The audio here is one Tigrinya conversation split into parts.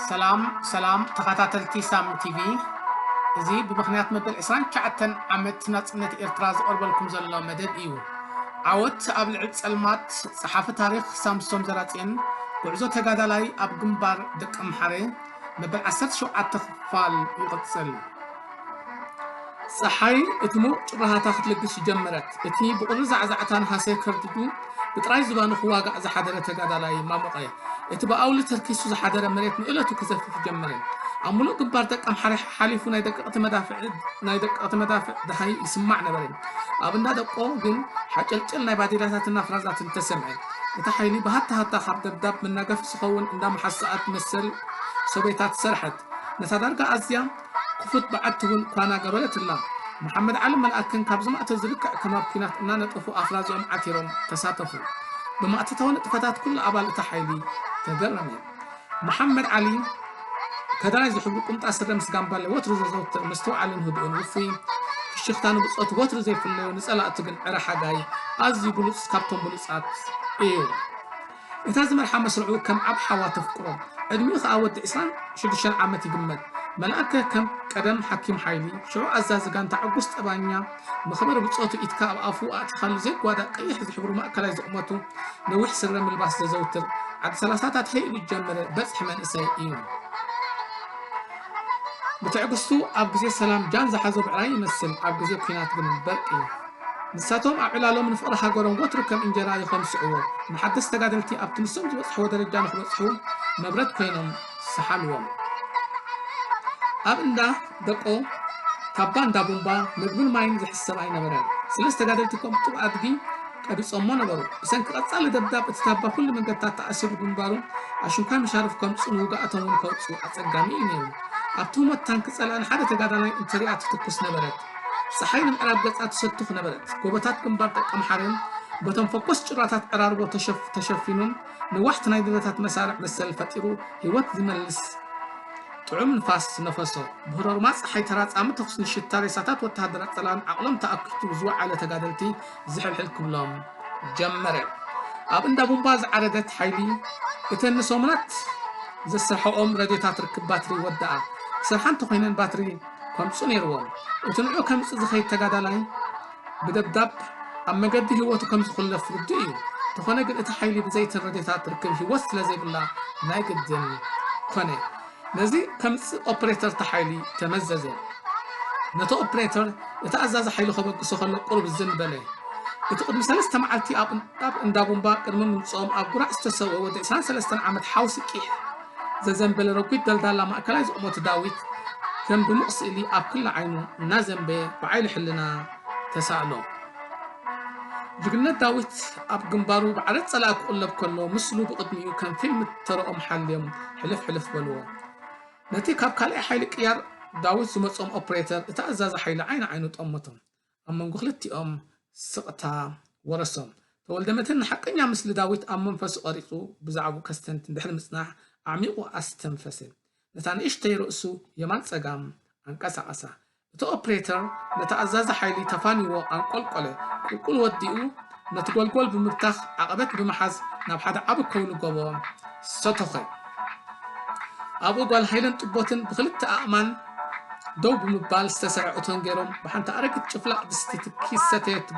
ሰላም ሰላም ተኸታተልቲ ሳሚ ቲቪ፣ እዚ ብምኽንያት መበል ዕስራን ትሽዓተን ዓመት ናጽነት ኤርትራ ዝቐርበልኩም ዘሎ መደብ እዩ። ዓወት ኣብ ልዕሊ ጸልማት። ጸሓፊ ታሪኽ ሳምሶም ዘራጽዮን፣ ጉዕዞ ተጋዳላይ ኣብ ግንባር ደቀምሓረ፣ መበል ዓሰርተ ሸውዓተ ክፋል ይቕጽል። ጸሓይ እቲ ምዉቕ ጭራሃታ ክትልግስ ጀመረት። እቲ ብቑሪ ዛዕዛዕታ ነሃሰ ከርዲዱ ብጥራይ ዝባኑ ክዋጋእ ዝሓደረ ተጋዳላይ ማሞቐ። እቲ ብኣውሊ ተርኪሱ ዝሓደረ መሬት ንእለቱ ክዘፍፍ ጀመረ። ኣብ ምሉእ ግንባር ደቀምሓረ ሓሊፉ ናይ ደቀቕቲ መዳፍዕ፣ ናይ ደቀቕቲ መዳፍዕ ደሃይ ይስማዕ ነበረ። ኣብ እንዳ ደቆ ግን ሓጨልጨል ናይ ባዴላታትን ናፍራዛትን ተሰምዐ። እታ ሓይሊ ብሃታ ሃታ ካብ ደብዳብ መናገፊ ዝኸውን እንዳ መሓሰኣ ትመሰል ሰበይታ ትሰርሐት። ነታ ዳርጋ ኣዝያ ክፉት በዓቲ እውን ኳና ገበረትላ። መሓመድ ዓሊ መልኣክን ካብ ዝማእተው ዝልክዕ ከም ኣብ ኲናት እናነጠፉ ኣፍራዚኦም ዓቲሮም ተሳተፉ። ብማእተታዊ ንጥፈታት ኩሉ ኣባል እታ ሓይሊ ተገረመ። መሓመድ ዓሊ ከዳይ ዝሕብሩ ቁምጣ ስረ ምስ ጋምባለ ወትሩ ዘዘውትር፣ መስተውዓልን ህዱእን ውፉይ፣ ፍሽኽታ ንብጾቱ ወትሩ ዘይፍለዮ፣ ንጸላእቱ ግን ዕረ ሓጋይ ኣዝዩ ብሉጽ ካብቶም ብሉጻት እዩ። እታ ዝመርሓ መስርዑ ከም ዓብ ሓዋ ተፍቅሮ። ዕድሚኡ ኸኣ ወዲ ዕስራን ሽዱሽተን ዓመት ይግመት። መልኣከ ከም ቀደም ሓኪም ሓይሊ፣ ሽዑ ኣዛዚ ጋንታ ዕጉስ ጠባኛ፣ መኽበሪ ብጾቱ ኢድካ ኣብ ኣፉ ኣእቲኻሉ ዘይጓዳእ ቀይሕ ዝሕብሩ ማእከላይ ዝቑመቱ ነዊሕ ስረ ምልባስ ዘዘውትር፣ ዓዲ ሰላሳታት ሄይ ኢሉ ዝጀመረ በጽሒ መንእሰይ እዩ። ብትዕግስቱ ኣብ ግዜ ሰላም ጃን ዝሓዞ ብዕራይ ይመስል፣ ኣብ ግዜ ኲናት ግን በርቂ። ንሳቶም ኣብ ዕላሎም ንፍቕሪ ሃገሮም ወትሩ ከም እንጀራ ይኸምስዕዎ፣ ንሓደስቲ ተጋደልቲ ኣብቲ ንሶም ዝበጽሕዎ ደረጃ ንኽበጽሑ መብረት ኮይኖም ሰሓልዎም። ኣብ እንዳ ደቆ ካብ ባንዳ ቡምባ ምግብን ማይን ዝሕሰብ ኣይነበረን። ስለዚ ተጋደልቲ ከም ጡብ ኣድጊ ቀቢጾሞ ነበሩ። ብሰንኪ ቀጻሊ ደብዳብ እቲ ታባ ኩሉ መንገድታት ተኣሲሩ ግንባሩ ኣሽንኳይ መሻርፍ ከምጽኡ ንውግኣቶም እውን ከውጽኡ ኣጸጋሚ እዩ ነይሩ። ኣብቲ ህሞት ታንኪ ጸላኢ ንሓደ ተጋዳላይ እንትሪኣ ትትኩስ ነበረት። ጸሓይ ንምዕራብ ገጻ ትሰቱኽ ነበረት። ጎቦታት ግንባር ደቀምሓረ በቶም ፈኮስ ጭራታት ዕራርቦ ተሸፍ-፣ ተሸፊኑ ነዋሕቲ ናይ ደብረታት መሳርዕ መሰል ፈጢሩ ህይወት ዝመልስ ጥዑም ንፋስ ነፈሶ። ብህሮርማ ጸሓይ ተራጻሚ ተኹስን ሽታ ሬሳታት ወተሃደራት ጸላእን ዓቕሎም ተኣኪቱ ዝወዓለ ተጋደልቲ ዝሕልሕል ክብሎም ጀመረ። ኣብ እንዳ ቡምባ ዝዓረደት ሓይሊ እተን ንሰሙናት ዘስርሐኦም ረድዮታት ርክብ ባትሪ ወደኣ። ክሰርሓ እንተኾይነን ባትሪ ከምጹ ነይርዎም። እቲ ንዑ ከምጽእ ዝኸይድ ተጋዳላይ ብደብዳብ ኣብ መገዲ ህይወቱ ከም ዝኹለፍ ርዱእ እዩ። እንተኾነ ግን እቲ ሓይሊ ብዘይተን ረድዮታት ርክብ ህይወት ስለ ዘይብላ ናይ ግድን ኮነ። ነዚ ከምጽእ ኦፕሬተር እቲ ሓይሊ ተመዘዘ። ነቲ ኦፕሬተር እቲ ኣዛዚ ሓይሊ ከበግሶ ከሎ ቁሩብ ዝን በለ። እቲ ቅድሚ ሰለስተ መዓልቲ ኣብ፣ ኣብ እንዳ ቡምባ ቅድሚ ምምጽኦም ኣብ ጉራዕ ዝተሰውአ ወዲ ዕስራን ሰለስተን ዓመት ሓውሲ ቂሕ ዘዘንበለ ረጒድ ደልዳላ ማእከላይ ዝቑመቱ ዳዊት ከም ድሙቕ ስእሊ ኣብ ክሊ ዓይኑ እናዘንበየ ብዓይኒ ሕልና ተሳእሎ። ጅግነት ዳዊት ኣብ ግንባሩ ብዓረት ጸላኢ ክቑለብ ከሎ ምስሉ ብቕድሚኡ ከም ፊልም ተረኦም ሓልዮም ሕልፍ ሕልፍ በልዎ። ነቲ ካብ ካልኣይ ሓይሊ ቅያር ዳዊት ዝመጾም ኦፕሬተር እቲ ኣዛዚ ሓይሊ ዓይኒ ዓይኑ ጠመቶም። ኣብ መንጎ ክልቲኦም ስቕታ ወረሶም። ተወልደመድህን ንሓቀኛ ምስሊ ዳዊት ኣብ መንፈሱ ቀሪጹ ብዛዕባኡ ከስተንትን ድሕሪ ምጽናሕ ኣዕሚቑ ኣስተንፈሰ። ነታ ንእሽተይ ርእሱ የማን ጸጋም ኣንቀሳቐሳ። እቲ ኦፕሬተር ነቲ ኣዛዚ ሓይሊ ተፋንይዎ ኣንቆልቆለ። ቁልቁል ወዲኡ ነቲ ጎልጎል ብምብታኽ ዓቐበት ብምሓዝ ናብ ሓደ ዓቢ ከውሊ ጎቦ ሰቶኸ። ኣብኡ ጓል ሃይለን ጥቦትን ብኽልተ ኣእማን ደው ብምባል ዝተሰርዐ እቶን ገይሮም ብሓንቲ ኣረጊት ጭፍላቕ ድስቲ ትኪ ዝሰተየት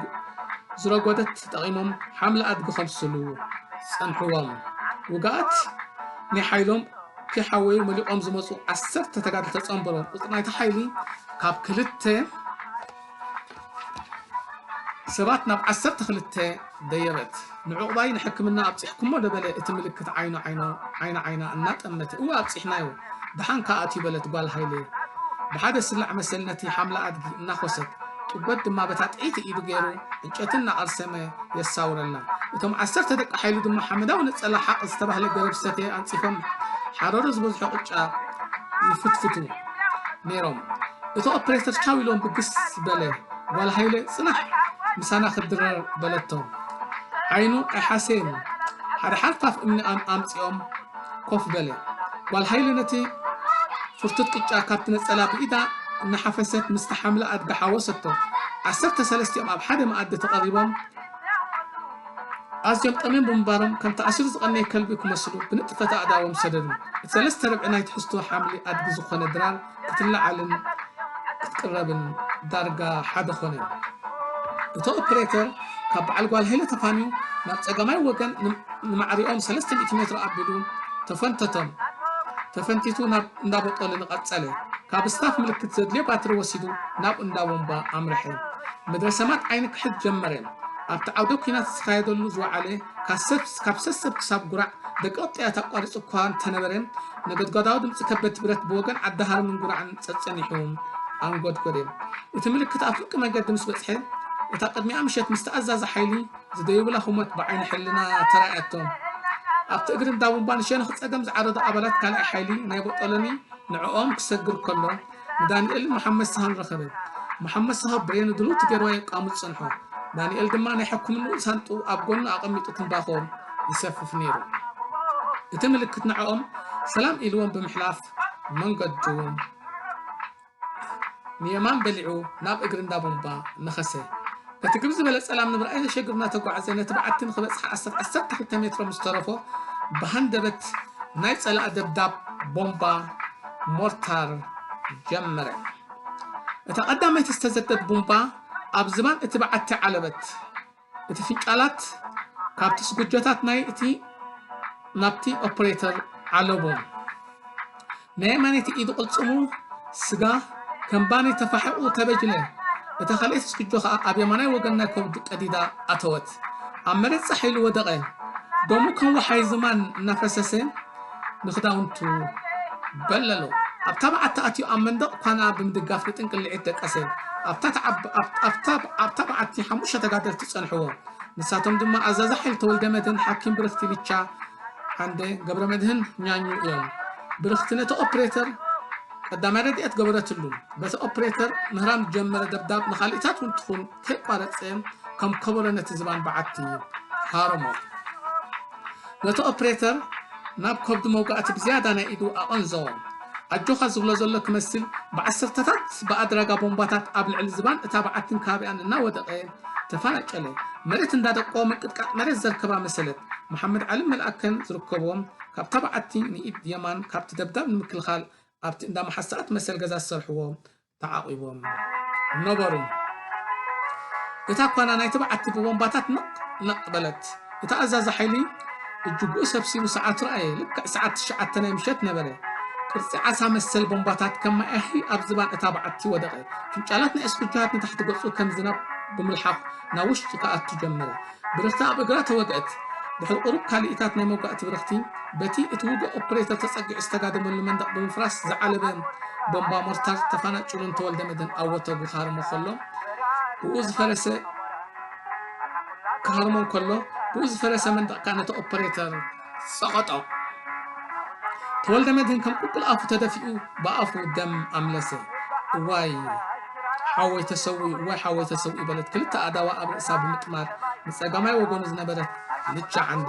ዝረጎደት ተጠቒሞም ሓምለ ኣድጊ ከምስሉ ጸንሕዎም። ውግኣት ናይ ሓይሎም ከይሓወዩ መሊቖም ዝመጹ ዓሰርተ ተጋደልቲ ተጸንበሮም። ቁጽሪ ናይቲ ሓይሊ ካብ ክልተ ሰባት ናብ ዓሰርተ ክልተ ደየበት። ንዕቑባይ ንሕክምና ኣብጺሕኩሞ ዶ በለ እቲ ምልክት ዓይኑ ዓይኖ-፣ ዓይና ዓይና እናጠመተ። እወ ኣብጺሕናዮ፣ ደሓን ከኣ ኣትዩ በለት ጓል ሃይለ። ብሓደ ስላዕ መሰል ነቲ ሓምለ ኣድጊ እናኾሰት፣ ጡበት ድማ በታ ጥዕይቲ ኢዱ ገይሩ ዕንጨቲ እናቐርሰመ የሳውረላ። እቶም ዓሰርተ ደቂ ሓይሉ ድማ ሓመዳዊ ነጸላ ሓቕ ዝተባህለ ገረብ ዝሰተየ ኣንጺፎም ሓረሩ ዝበዝሖ ቅጫ ይፍትፍቱ ነይሮም። እቲ ኦፕሬተር ቻው ኢሎም ብግስ በለ። ጓል ሃይለ ጽናሕ ምሳና ክትድረር በለቶ። ዓይኑ ኣይሓሰየን። ሓደ ሓርፋፍ እምኒ ኣም-፣ ኣምጺኦም ኮፍ በለ። ጓል ሃይለ ነቲ ፍርቱት ቅጫ ካብቲ ነጸላ ብኢዳ እናሓፈሰት ምስቲ ሓምለ ኣድጊ ሓወሰቶ። ዓሰርተ ሰለስቲኦም ኣብ ሓደ መኣዲ ተቐሪቦም ኣዝዮም ጠምዮም ብምንባሮም፣ ከም ተኣሲሩ ዝቐነየ ከልቢ ክመስሉ ብንጥፈት ኣእዳዎም ሰደዱ። እቲ ሰለስተ ርብዒ ናይ ትሕዝቶ ሓምሊ ኣድጊ ዝኾነ ድራር ክትለዓልን ክትቅረብን ዳርጋ ሓደ ኾነ። እቲ ኦፕሬተር ካብ በዓል ጓል ሃይለ ተፋንዩ ናብ ጸጋማይ ወገን ን-፣ ንማዕሪኦም ሰለስተ ሚእቲ ሜትሮ ኣቢሉ ተፈንተቶም። ተፈንቲቱ ናብ እንዳ ቦጦልን ቀጸለ። ካብ ስታፍ ምልክት ዘድልዮ ባትሪ ወሲዱ ናብ እንዳ ቦምባ ኣምርሐ። ምድረ ሰማት ዓይኒ ክሕዝ ጀመረ። ኣብቲ ዓውደ ኲናት ዝኻየደሉ ዝወዓለ፣ ካብ ሰብ-፣ ካብ ሰሰብ ክሳብ ጉራዕ ደቀቕቲ ኣያት ኣቋሪጹ እኳ እንተነበረ፣ ነጎድጓዳዊ ድምጺ ከበድቲ ብረት ብወገን ዓዲ ሃርምን ጉራዕን ጸጸኒሑ ኣንጎድጎደ። እቲ ምልክት ኣብ ፍርቂ መገዲ ምስ በጽሐ፣ እታ ቅድሚኣ ምሸት ምስቲ ኣዛዚ ሓይሊ ዝደየቡላ ህሞት ብዓይኒ ሕልና ተራእያቶም። ኣብቲ እግሪ እንዳ ቡምባ ንሸነኽ ጸገም ዝዓረዱ ኣባላት ካልኣይ ሓይሊ ናይ ቦጦሎኒ ንዕኦም ክሰግር ከሎ፣ ንዳንኤልን መሓመድ ሳሆን ረኸበ። መሓመድ ሳሆ ብሬኑ ድልውቲ ገይርዋ የቋምት ጸንሖ። ዳንኤል ድማ ናይ ሕክምንኡ ሳንጥኡ ኣብ ጎኑ ኣቐሚጡ ትንባኾ ይሰፍፍ ነይሩ። እቲ ምልክት ንዕኦም ሰላም ኢልዎም ብምሕላፍ መንገዱ ንየማን በሊዑ ናብ እግሪ እንዳ ቡምባ ነኸሰ። በቲ ግብ ዝበለ ጸላም ንምርኣይ ዘሸግር እናተጓዕዘ ነቲ በዓቲ ንኽበጽሕ ዓሰርተ ዓሰርተ ክልተ ሜትሮ ምስ ተረፎ ብሃንደበት ናይ ጸላኢ ደብዳብ ቦምባ ሞርታር ጀመረ። እታ ቀዳመይቲ ዝተዘተት ቡምባ ኣብ ዝባን እቲ በዓቲ ዓለበት። እቲ ፍንጫላት ካብቲ ስጉጆታት ናይ እቲ ናብቲ ኦፕሬተር ዓለቡ። ናይ የማነይቲ ኢዱ ቅልጽሙ ስጋ ከም ባኒ ተፋሒቑ ተበጅለ። እታ ካልኣይቲ ስጉጆ ከኣ ኣብ የማናይ ወገን ናይ ከብዱ ቀዲዳ ኣተወት። ኣብ መሬት ጻሕ ኢሉ ወደቐ። ደሙ ከም ወሓይ ዝማን እናፈሰሰ ንኽዳውንቱ በለሎ። ኣብታ በዓቲ ኣትዩ ኣብ መንደቕ ኳና ብምድጋፍ ንጥንቅልዒት ደቀሰ። ኣብታ ተዓብ-፣ ኣብ-፣ ኣብታ፣ ኣብታ በዓቲ ሓሙሽተ ተጋደልቲ ጸንሕዎ። ንሳቶም ድማ ኣዛዚ ሓይሊ ተወልደ መድህን፣ ሓኪም ብርኽቲ ሊቻ ዓንደ፣ ገብረ መድህን ኛኙ እዮም። ብርኽቲ ነቲ ኦፕሬተር ቀዳማይ ረድኤት ገበረትሉ። በቲ ኦፕሬተር ምህራም ዝጀመረ ደብዳብ ንኻልኢታት እውን ትኹን ከይቋረጸ ከም ከበሮ ነቲ ዝባን በዓቲ ሃረሞ። ነቲ ኦፕሬተር ናብ ከብዱ መውጋእቲ ብዝያዳ ናይ ኢዱ ኣቐንዘዎ። ኣጆኻ ዝብሎ ዘሎ ክመስል ብዓሰርተታት ብኣድራጋ ቦምባታት ኣብ ልዕሊ ዝባን እታ በዓትን ከባቢኣን እናወደቐ ተፋናጨለ። መሬት እንዳደቆ ምንቅጥቃጥ መሬት ዘርከባ መሰለት። መሓመድ ዓልን መልኣከን ዝርከብዎም ካብታ በዓቲ ንኢድ የማን ካብቲ ደብዳብ ንምክልኻል ኣብቲ እንዳ መሓሳኣት መሰል ገዛ ዝሰርሕዎ ተዓቒቦም ነበሩ። እታ ኳና ናይቲ በዓቲ ብቦምባታት ነቕ ነቕ በለት። እቲ ኣዛዚ ሓይሊ እጅግኡ ሰብሲቡ ሰዓቱ ረኣየ። ልክዕ ሰዓት ትሽዓተ ናይ ምሸት ነበረ። ቅርጺ ዓሳ መሰል ቦምባታት ከም ማይ ኣሂ ኣብ ዝባን እታ በዓቲ ወደቐ። ፍንጫላት ናይ እስኩጃት ንታሕቲ ገጹ ከም ዝናብ ብምልሓኽ ናብ ውሽጢ ክኣቱ ጀመረ። ብርኽቲ ኣብ እግራ ተወግአት። ድሕሪ ቁሩብ ካልኢታት ናይ መውጋእቲ ብርኽቲ፣ በቲ እቲ ውጉእ ኦፕሬተር ተጸጊዑ ዝተጋደመሉ መንደቕ ብምፍራስ ዝዓለበ ቦምባ ሞርታር ተፋናጭሉ ንተወልደ መድህን ኣብ ወተጉ ክሃርሞ ከሎ፣ ብኡ ዝፈረሰ፣ ክሃርሞ እንከሎ፣ ብኡ ዝፈረሰ መንደቕ ከኣ ነቲ ኦፕሬተር ጸቐጦ። ተወልደ መድህን ከም ቁልቁል ኣፉ ተደፊኡ ብኣፉ ደም ኣምለሰ። እዋይ ሓወይ ተሰዊኡ፣ እዋይ ሓወይ ተሰዊኡ በለት ክልተ ኣእዳዋ ኣብ ርእሳ ብምጥማር ንጸጋማይ ወገኑ ዝነበረት ልቻ ዓንደ።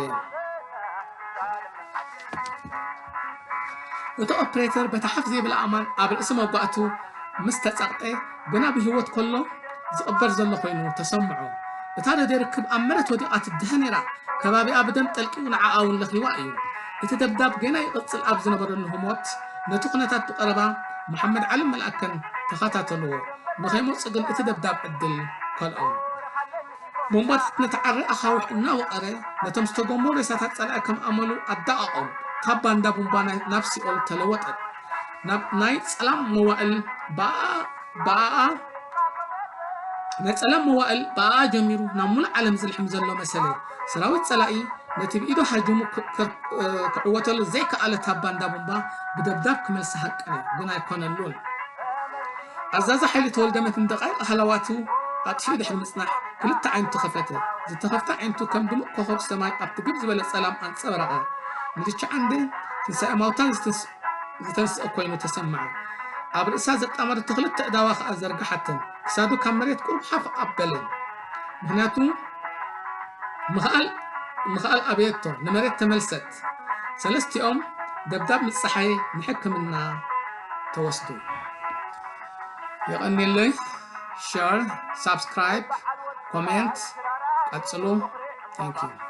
እቲ ኦፕሬተር በቲ ሓፍ ዘይብል ኣእማን ኣብ ርእሲ መጓእቱ ምስ ተጸቕጠ፣ ግና ብህይወት ከሎ ዝቕበር ዘሎ ኮይኑ ተሰምዖ። እታ ደደይ ርክብ ኣብ መሬት ወዲቓ ትድሀ ነይራ። ከባቢኣ ብደም ጠልቂኡ ንዓኣ እውን ለኺዋ እዩ። እቲ ደብዳብ ገና ይቕጽል ኣብ ዝነበረሉ ህሞት፣ ነቲ ኩነታት ብቐረባ መሓመድ ዓልን መልኣከን ተኸታተልዎ። ንኸይመጹ ግን እቲ ደብዳብ ዕድል ከልኦም። ቦምባታት ነቲ ዓሪ ኣኻውሕ እናወቐረ፣ ነቶም ዝተጎምሩ ሬሳታት ጸላኢ ከም ኣመሉ ኣዳቐቖም። ካብ ባንዳ ቡምባ ናይ፣ ናብ ሲኦል ተለወጠት። ናብ ናይ ጸላም መዋእል ብኣኣ፣ ብኣኣ፣ ናይ ጸላም መዋእል ብኣኣ ጀሚሩ ናብ ሙሉእ ዓለም ዝልሕም ዘሎ መሰለ። ሰራዊት ጸላኢ ነቲ ብኢዱ ሃጂሙ ክ-፣ ክ-፣ ክዕወተሉ ዘይከኣለ ታባ እንዳ ቡምባ ብደብዳብ ክመልሳ ሃቀነ፣ ግን ኣይኮነሉን። ኣዛዚ ሓይሊ ተወልደ መድህን ደቃይቕ ሃለዋቱ ኣጥፊኡ ድሕሪ ምጽናሕ ክልተ ዓይነቱ ከፈተ። ዝተኸፍተ ዓይነቱ ከም ድሙቕ ኮኾብ ሰማይ ኣብቲ ግብ ዝበለ ጸላም ኣንጸብረቐ። ንልቻ ዓንደ ትንሳኤ ማውታን ዝተንስ-፣ ዝተንስአ ኮይኑ ተሰምዓ። ኣብ ርእሳ ዘጣመረቶ ክልተ እዳዋ ከኣ ዘርግሓተን። ክሳዱ ካብ መሬት ቁሩብ ሓፍ ኣበለ። ምኽንያቱ ምኽኣል፣ ምኽኣል ኣበየቶ፣ ንመሬት ተመልሰት። ሰለስቲኦም ደብዳብ ምስ ጸሓየ ንሕክምና ተወስዱ። የቐንየለይ። ሸር፣ ሳብስክራይብ፣ ኮሜንት ቀጽሉ። Thank you።